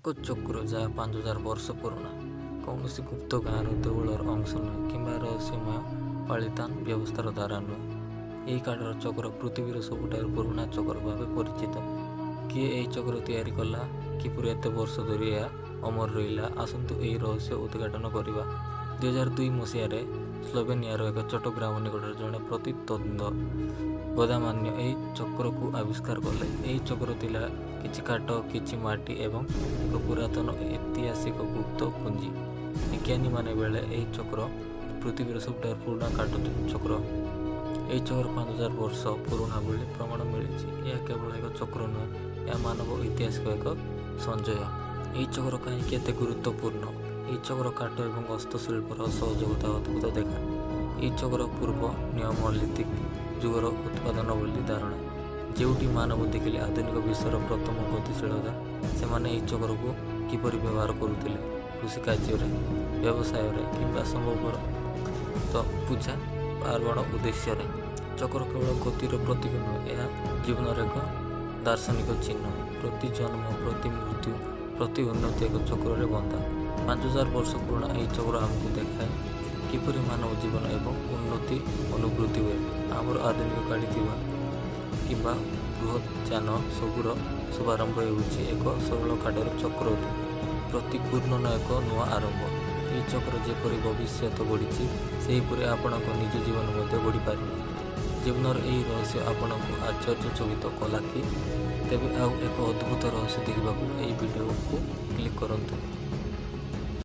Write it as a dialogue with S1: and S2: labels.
S1: ଏକ ଚକ୍ର ଯାହା 5000 ବର୍ଷ ପୁରୁଣା, କୌଣସି ଗୁପ୍ତ ଗାଁର ଦେଉଳର ଅଂଶ ନୁହେଁ କିମ୍ବା ରହସ୍ୟମୟ ପାଳିତାନ ବ୍ୟବସ୍ଥାର ଧାରା ନୁହେଁ। ଏହି କାଠର ଚକ୍ର ପୃଥିବୀର ସବୁଠାରୁ ପୁରୁଣା ଚକ୍ର ଭାବେ ପରିଚିତ। କିଏ ଏହି ଚକ୍ର ତିଆରି କଲା? କିପରି ଏତେ ବର୍ଷ ଧରି ଏହା ଅମର ରହିଲା? ଆସନ୍ତୁ ଏହି ରହସ୍ୟ ଉଦ୍ଘାଟନ କରିବା। 2002 ମସିହାରେ ସ୍ଲୋଭେନିଆର ଏକ ଛୋଟ ଗ୍ରାମ ନିକଟରେ ଜଣେ ପ୍ରତ୍ନତତ୍ତ୍ୱ ଗୋଦାମାନ୍ୟ ଏହି ଚକ୍ରକୁ ଆବିଷ୍କାର କଲେ। ଏହି ଚକ୍ର ଥିଲା କିଛି କାଠ, କିଛି ମାଟି ଏବଂ ଏକ ପୁରାତନ ଐତିହାସିକ ଗୁପ୍ତ ପୁଞ୍ଜି। ବିଜ୍ଞାନୀମାନେ ବେଳେ ଏହି ଚକ୍ର ପୃଥିବୀର ସବୁଠାରୁ ପୁରୁଣା କାଠ ଚକ୍ର। ଏହି ଚକ୍ର 5000 ବର୍ଷ ପୁରୁଣା ବୋଲି ପ୍ରମାଣ ମିଳିଛି। ଏହା କେବଳ ଏକ ଚକ୍ର ନୁହେଁ, ଏହା ମାନବ ଐତିହାସିକ ଏକ ସଞ୍ଚୟ। ଏହି ଚକ୍ର କାହିଁକି ଏତେ ଗୁରୁତ୍ୱପୂର୍ଣ୍ଣ? ଏହି ଚକ୍ର କାଠ ଏବଂ ହସ୍ତଶିଳ୍ପର ସହଯୋଗତା ଅଦ୍ଭୁତ ଦେଖାଏ। ଏହି ଚକ୍ର ପୂର୍ବ ନିଓଲିଥିକ୍ ଯୁଗର ଉତ୍ପାଦନ ବୋଲି ଧାରଣା, ଯେଉଁଠି ମାନବ ଦେଖିଲେ ଆଧୁନିକ ବିଶ୍ୱର ପ୍ରଥମ ଗତିଶୀଳତା। ସେମାନେ ଏହି ଚକ୍ରକୁ କିପରି ବ୍ୟବହାର କରୁଥିଲେ? କୃଷି କାର୍ଯ୍ୟରେ, ବ୍ୟବସାୟରେ କିମ୍ବା ସମ୍ଭବତଃ ପୂଜା ପାର୍ବଣ ଉଦ୍ଦେଶ୍ୟରେ। ଚକ୍ର କେବଳ ଗତିର ପ୍ରତୀକ ନୁହେଁ, ଏହା ଜୀବନର ଏକ ଦାର୍ଶନିକ ଚିହ୍ନ। ପ୍ରତି ଜନ୍ମ, ପ୍ରତି ମୃତ୍ୟୁ, ପ୍ରତି ଉନ୍ନତି ଏକ ଚକ୍ରରେ ବନ୍ଧା। 5000 ବର୍ଷ ପୁରୁଣା ଏହି ଚକ୍ର ଆମକୁ ଦେଖାଏ କିପରି ମାନବ ଜୀବନ ଏବଂ ଉନ୍ନତି ଅନୁଭୂତି ହୁଏ। ଆମର ଆଧୁନିକ ଗାଡ଼ି ଥିବା କିମ୍ବା ବୃହତ୍ ଯାନ ସବୁର ଶୁଭାରମ୍ଭ ହେଉଛି ଏକ ସରଳ କାଠର ଚକ୍ରରୁ। ପ୍ରତି ଘୂର୍ଣ୍ଣନ ଏକ ନୂଆ ଆରମ୍ଭ। ଏହି ଚକ୍ର ଯେପରି ଭବିଷ୍ୟତ ଗଢ଼ିଛି, ସେହିପରି ଆପଣଙ୍କ ନିଜ ଜୀବନ ମଧ୍ୟ ଗଢ଼ିପାରିବ। ଜୀବନର ଏହି ରହସ୍ୟ ଆପଣଙ୍କୁ ଆଶ୍ଚର୍ଯ୍ୟଚକିତ କଲା କି? ତେବେ ଆଉ ଏକ ଅଦ୍ଭୁତ ରହସ୍ୟ ଦେଖିବାକୁ ଏହି ଭିଡିଓକୁ କ୍ଲିକ୍ କରନ୍ତୁ।